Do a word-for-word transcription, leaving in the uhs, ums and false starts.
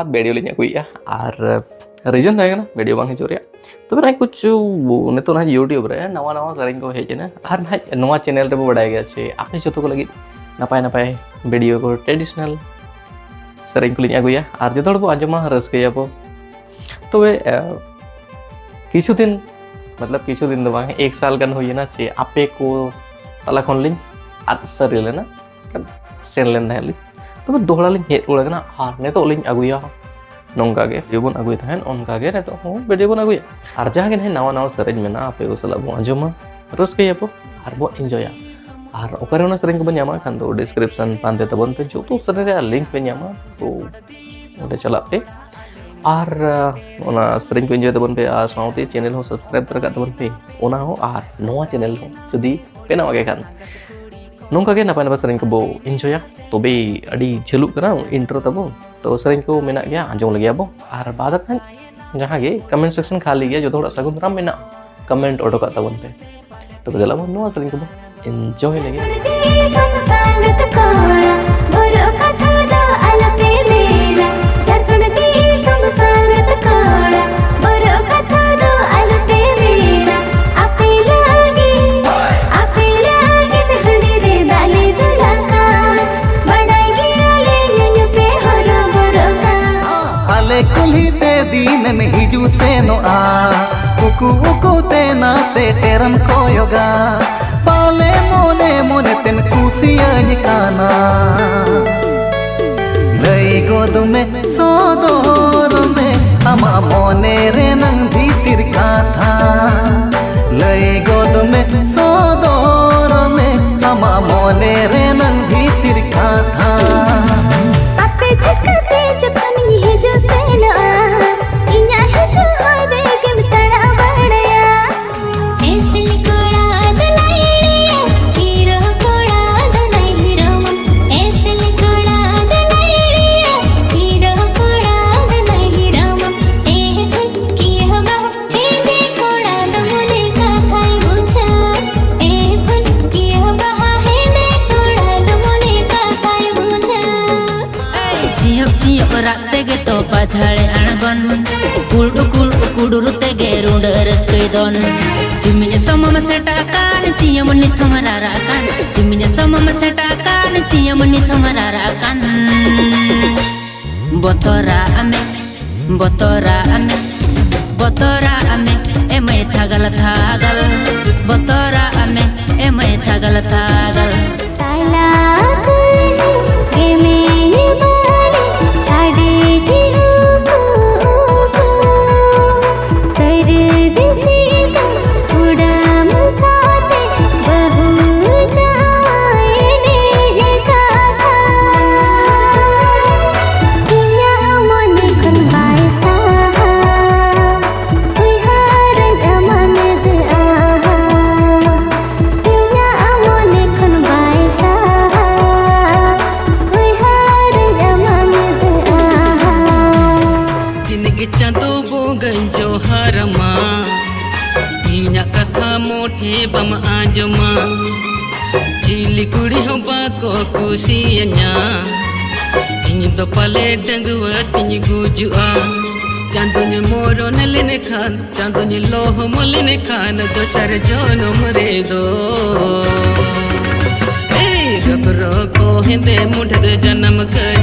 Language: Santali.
ᱵᱷᱤᱰᱤᱭᱳ ᱞᱤᱧ ᱟᱹᱜᱩᱭᱮᱫᱼᱟ᱾ ᱟᱨ ᱨᱤᱡᱚᱱ ᱛᱟᱦᱮᱸ ᱠᱟᱱᱟ ᱵᱷᱤᱰᱤᱭᱳ ᱵᱟᱝ ᱦᱤᱡᱩᱜ ᱨᱮᱭᱟᱜ, ᱛᱚᱵᱮ ᱱᱚᱜᱼᱚᱭ ᱠᱩᱪᱷᱩ ᱱᱤᱛᱚᱜ ᱱᱟᱦᱟᱜ YouTube ᱨᱮ ᱱᱟᱣᱟ ᱱᱟᱣᱟ ᱥᱮᱨᱮᱧ ᱠᱚ ᱦᱮᱡ ᱮᱱᱟ᱾ ᱟᱨ ᱱᱟᱦᱟᱜ ᱱᱚᱣᱟ ᱪᱮᱱᱮᱞ ᱨᱮᱵᱚ ᱵᱟᱰᱟᱭ ᱜᱮᱭᱟ ᱡᱮ ᱟᱯᱮ ᱡᱚᱛᱚ ᱠᱚ ᱞᱟᱹᱜᱤᱫ ᱱᱟᱯᱟᱭ ᱱᱟᱯᱟᱭ ᱵᱷᱤᱰᱤᱭᱳ ᱠᱚ, ᱴᱨᱮᱰᱤᱥᱚᱱᱟᱞ ᱥᱮᱨᱮᱧ ᱠᱚᱞᱤᱧ ᱟᱹᱜᱩᱭᱟ ᱟᱨ ᱡᱚᱛᱚ ᱦᱚᱲ ᱵᱚ ᱟᱸᱡᱚᱢᱟ, ᱨᱟᱹᱥᱠᱟᱹᱭᱟᱵᱚ᱾ ᱛᱚᱵᱮ ᱠᱤᱪᱷᱩ ᱫᱤᱱ ᱢᱚᱛᱞᱚᱵ ᱠᱤᱪᱷᱩ ᱫᱤᱱ ᱫᱚ ᱵᱟᱝ, ᱮᱠ ᱥᱟᱞ ᱜᱟᱱ ᱦᱩᱭᱮᱱᱟ ᱡᱮ ᱟᱯᱮ ᱠᱚ ᱛᱟᱞᱟ ᱠᱷᱚᱱ ᱞᱤᱧ ᱟᱫ ᱥᱟᱹᱨᱤ ᱞᱮᱱᱟ, ᱥᱮᱱ ᱞᱮᱱ ᱛᱟᱦᱮᱸᱫ ᱞᱤᱧ᱾ ᱛᱚᱵᱮ ᱫᱚᱦᱲᱟ ᱞᱤᱧ ᱦᱮᱡ ᱨᱩᱣᱟᱹᱲ ᱠᱟᱱᱟ ᱟᱨ ᱱᱤᱛᱚᱜ ᱞᱤᱧ ᱟᱹᱜᱩᱭᱟ᱾ ᱱᱚᱝᱠᱟ ᱜᱮ ᱵᱷᱤᱰᱤᱭᱳ ᱵᱚᱱ ᱟᱹᱜᱩᱭ ᱛᱟᱦᱮᱸᱫ, ᱚᱱᱠᱟ ᱜᱮ ᱱᱤᱛᱚᱜ ᱦᱚᱸ ᱵᱷᱤᱰᱤᱭᱳ ᱵᱚᱱ ᱟᱹᱜᱩᱭᱟ᱾ ᱟᱨ ᱡᱟᱦᱟᱸ ᱜᱮ ᱱᱟᱦᱟᱜ ᱱᱟᱣᱟ ᱱᱟᱣᱟ ᱥᱮᱨᱮᱧ ᱢᱮᱱᱟᱜᱼᱟ, ᱟᱯᱮ ᱠᱚ ᱥᱟᱞᱟᱜ ᱵᱚᱱ ᱟᱸᱡᱚᱢᱟ, ᱨᱟᱹᱥᱠᱟᱹᱭᱟᱵᱚ ᱟᱨ ᱵᱚᱱ ᱮᱱᱡᱚᱭᱟ᱾ ᱟᱨ ᱚᱠᱟᱨᱮ ᱚᱱᱟ ᱥᱮᱨᱮᱧ ᱠᱚᱵᱚᱱ ᱧᱟᱢᱟ ᱠᱷᱟᱱ ᱫᱚ ᱰᱤᱥᱠᱨᱤᱯᱥᱚᱱ ᱯᱟᱱᱛᱮ ᱛᱟᱵᱚᱱ ᱯᱮ, ᱡᱚᱛᱚ ᱥᱮᱨᱮᱧ ᱨᱮᱭᱟᱜ ᱞᱤᱝᱠ ᱯᱮ ᱧᱟᱢᱟ᱾ ᱛᱚ ᱚᱸᱰᱮ ᱪᱟᱞᱟᱜ ᱯᱮ ᱟᱨ ᱚᱱᱟ ᱥᱮᱨᱮᱧ ᱠᱚ ᱮᱱᱡᱚᱭ ᱛᱟᱵᱚᱱ ᱯᱮ ᱟᱨ ᱥᱟᱶᱛᱮ ᱪᱮᱱᱮᱞ ᱦᱚᱸ ᱥᱟᱵᱥᱠᱨᱟᱭᱤᱵ ᱫᱟᱲᱮ ᱠᱟᱜ ᱛᱟᱵᱚᱱ ᱯᱮ, ᱚᱱᱟ ᱦᱚᱸ ᱟᱨ ᱱᱚᱣᱟ ᱪᱮᱱᱮᱞ ᱦᱚᱸ ᱡᱩᱫᱤ ᱯᱮ ᱱᱟᱣᱟ ᱜᱮ ᱠᱷᱟᱱ᱾ ᱱᱚᱝᱠᱟ ᱜᱮ ᱱᱟᱯᱟᱭ ᱱᱟᱯᱟᱭ ᱥᱮᱨᱮᱧ ᱠᱚᱵᱚ ᱮᱱᱡᱚᱭᱟ᱾ ᱛᱚᱵᱮ ᱟᱹᱰᱤ ᱡᱷᱟᱹᱞᱩᱜ ᱠᱟᱱᱟ ᱤᱱᱴᱨᱳ ᱛᱟᱵᱚ, ᱛᱚ ᱥᱮᱨᱮᱧ ᱠᱚ ᱢᱮᱱᱟᱜ ᱜᱮᱭᱟ, ᱟᱸᱡᱚᱢ ᱞᱟᱹᱜᱤᱫ ᱟᱵᱚ᱾ ᱟᱨ ᱵᱟᱫ ᱠᱷᱟᱱ ᱡᱟᱦᱟᱸ ᱜᱮ ᱠᱚᱢᱮᱱᱴ ᱥᱮᱠᱥᱚᱱ ᱠᱷᱟᱹᱞᱤ ᱜᱮᱭᱟ, ᱡᱚᱛᱚ ᱦᱚᱲᱟᱜ ᱥᱟᱹᱜᱩᱱ ᱫᱟᱨᱟᱢ ᱢᱮᱱᱟᱜᱼᱟ, ᱠᱚᱢᱮᱱᱴ ᱚᱰᱚᱠᱟᱜ ᱛᱟᱵᱚᱱ ᱯᱮ᱾ ᱛᱚᱵᱮ ᱫᱮᱞᱟ ᱵᱚᱱ ᱱᱚᱣᱟ ᱥᱮᱨᱮᱧ ᱠᱚᱵᱚ ᱮᱱᱡᱚᱭ ᱞᱟᱹᱜᱤᱫ᱾ ᱫᱤᱥᱚᱢ ᱥᱟᱸᱜᱟᱛ ᱠᱚᱲᱟ, ᱵᱚᱨᱚ ᱠᱟᱛᱷᱟ ᱫᱚ ᱟᱞᱚᱯᱮ ᱢᱮᱱᱟ᱾ ᱡᱷᱟᱨᱠᱷᱚᱸᱰ ᱫᱤᱥᱚᱢ ᱥᱟᱸᱜᱟᱛ ᱠᱚᱲᱟ, ᱵᱚᱨᱚ ᱠᱟᱛᱷᱟ ᱫᱚ ᱟᱞᱚᱯᱮ ᱢᱮᱱᱟ᱾ ᱟᱯᱮ ᱞᱟᱹᱜᱤᱫ, ᱟᱯᱮ ᱞᱟᱹᱜᱤᱫ ᱦᱟᱺᱰᱤ ᱨᱮ ᱫᱟᱜ ᱞᱮ ᱫᱩᱞ ᱟᱠᱟᱫ᱾ ᱵᱟᱰᱟᱭ ᱜᱮᱭᱟᱞᱮ ᱧᱩᱧᱩ ᱯᱮ ᱦᱚᱨᱚᱵᱚᱨᱚᱜ ᱠᱟᱱ᱾ ᱟᱞᱮ ᱠᱩᱞᱦᱤ ᱛᱮ ᱫᱤᱱᱮᱢ ᱦᱤᱡᱩᱜ ᱥᱮᱱᱚᱜᱼᱟ, ᱩᱠᱩ ᱩᱠᱩ ᱛᱮ ᱱᱟ ᱥᱮᱴᱮᱨᱮᱢ ᱠᱚᱭᱚᱜᱟ᱾ ᱯᱟᱞᱮ ᱢᱚᱱᱮ ᱢᱚᱱᱮ ᱛᱮᱢ ᱠᱩᱥᱤᱭᱟᱹᱧ ᱠᱟᱱᱟ᱾ ᱞᱟᱹᱭ ᱜᱚᱫ ᱢᱮ, ᱥᱚᱫᱚᱨ ᱢᱮ ᱟᱢᱟᱜ ᱢᱚᱱᱮ ᱨᱮᱱᱟᱝ ᱵᱷᱤᱛᱤᱨ ᱠᱟᱛᱷᱟ᱾ ᱞᱟᱹᱭ ᱜᱚᱫ ᱢᱮ, ᱥᱚᱫᱚᱨ ᱢᱮ ᱟᱢᱟᱜ ᱢᱚᱱᱮ ᱨᱮᱱᱟᱝ ᱵᱷᱤᱛᱤᱨ ᱠᱟᱛᱷᱟ᱾ ᱟᱯᱮ ᱪᱤᱠᱟᱹᱛᱮ ᱡᱚᱠᱷᱚᱱᱤᱧ ᱦᱤᱡᱩᱜ ᱥᱮᱱᱚᱜᱼᱟ, ᱤᱧᱟᱹᱜ ᱦᱤᱡᱩᱜ ᱦᱚᱨ ᱨᱮᱜᱮᱢ ᱛᱟᱲᱟ ᱵᱟᱲᱟᱭᱟ᱾ ᱮᱥᱮᱞ ᱠᱚᱲᱟ ᱫᱚ ᱱᱟᱭᱲᱮᱭᱟ, ᱦᱤᱨᱳ ᱠᱚᱲᱟ ᱫᱚ ᱱᱟᱭ ᱦᱤᱨᱳᱢᱟ᱾ ᱮᱥᱮᱞ ᱠᱚᱲᱟ ᱫᱚ ᱱᱟᱭᱲᱮᱭᱟ, ᱦᱤᱨᱳ ᱠᱚᱲᱟ ᱫᱚ ᱱᱟᱭ ᱦᱤᱨᱳᱢᱟ᱾ ᱮ ᱦᱮ ᱦᱮ, ᱪᱤᱭᱚᱜ ᱪᱤᱭᱚᱜ ᱨᱟᱜ ᱛᱮᱜᱮ ᱛᱚ ᱯᱟᱡᱷᱟᱲᱮ ᱟᱬᱜᱚᱱ, ᱩᱠᱩᱲ ᱩᱠᱩᱲ ᱩᱠᱩᱲᱩᱨ ᱛᱮᱜᱮ ᱨᱩᱸᱰᱟᱹ ᱨᱟᱹᱥᱠᱟᱹᱭ ᱫᱚᱱ᱾ ᱥᱤᱢᱤᱧ ᱥᱚᱢᱚᱢ ᱥᱮᱴᱟ ᱠᱟᱱ, ᱪᱤᱭᱚᱢ ᱱᱤᱛᱚᱢ ᱨᱟᱨᱟᱜ ᱠᱟᱱ, ᱥᱤᱢᱤᱧ ᱥᱚᱢᱚᱢ ᱥᱮᱴᱟ ᱠᱟᱱ, ᱪᱤᱭᱚᱢ ᱱᱤᱛᱚᱢ ᱨᱟᱨᱟᱜ ᱠᱟᱱ᱾ ᱵᱚᱛᱚᱨᱟᱜ ᱢᱮ, ᱵᱚᱛᱚᱨᱟᱜ ᱢᱮ, ᱵᱚᱛᱚᱨᱟᱜ ᱢᱮ, ᱮᱢᱟᱹᱭ ᱛᱷᱟᱜᱟᱞ ᱛᱷᱟᱜᱟᱞ᱾ ᱵᱚᱛᱚᱨᱟᱜ ᱢᱮ, ᱮᱢᱟᱹᱭ ᱛᱷᱟᱜᱟᱞ ᱛᱷᱟᱜᱟᱞ᱾ ᱛᱟᱞᱟ ᱠᱩᱞᱦᱤ ᱜᱮᱢᱮᱧ ᱵᱟᱲᱮ ᱟᱹᱰᱤ ᱜᱮ ᱩᱠᱩ ᱩᱠᱩ᱾ ᱥᱟᱹᱨᱫᱤ ᱥᱤᱛᱩᱝ ᱩᱰᱟᱹᱢ ᱥᱟᱶᱛᱮ ᱵᱟᱹᱦᱩ ᱡᱟᱶᱟᱭ ᱮᱱᱮᱡ ᱠᱟᱛᱷᱟ ᱤᱧᱟᱹᱜ ᱢᱚᱱᱮ ᱠᱷᱚᱱ ᱵᱟᱭ ᱥᱟᱦᱟ᱾ ᱩᱭᱦᱟᱹᱨᱟᱹᱧ ᱟᱢᱟᱜ ᱢᱮᱫ ᱟᱦᱟ, ᱤᱧᱟᱹᱜ ᱢᱚᱱᱮ ᱠᱷᱚᱱ ᱵᱟᱭ ᱥᱟᱦᱟ᱾ ᱩᱭᱦᱟᱹᱨᱟᱹᱧ ᱟᱢᱟᱜ ᱢᱮᱫ ᱟᱦᱟ᱾ ᱛᱤᱱᱟᱹᱜ ᱜᱮ ᱪᱟᱸᱫᱚ ᱵᱚᱸᱜᱟᱧ ᱡᱚᱦᱟᱨᱟᱢᱟ, ᱤᱧᱟᱹᱜ ᱠᱟᱛᱷᱟ ᱢᱚᱴᱷᱮ ᱵᱟᱢ ᱟᱸᱡᱚᱢᱟ᱾ ᱪᱤᱞᱤ ᱠᱩᱲᱤ ᱦᱚᱸ ᱵᱟᱠᱚ ᱠᱩᱥᱤᱭᱟᱹᱧᱟ, ᱤᱧ ᱫᱚ ᱯᱟᱞᱮ ᱰᱟᱺᱜᱩᱣᱟᱹ ᱛᱤᱧ ᱜᱩᱡᱩᱜᱼᱟ᱾ ᱪᱟᱸᱫᱚᱧ ᱢᱚᱨᱚᱱ ᱞᱮᱱᱠᱷᱟᱱ, ᱪᱟᱸᱫᱚᱧ ᱞᱚᱦᱚᱢ ᱞᱮᱱᱠᱷᱟᱱ ᱫᱚᱥᱟᱨ ᱡᱚᱱᱚᱢ ᱨᱮᱫᱚ, ᱮᱭ ᱨᱚᱠ ᱨᱚᱠᱚ ᱦᱮᱸᱫᱮ ᱢᱩᱸᱰᱟᱹ ᱨᱮ ᱡᱟᱱᱟᱢ ᱠᱟᱹᱧ᱾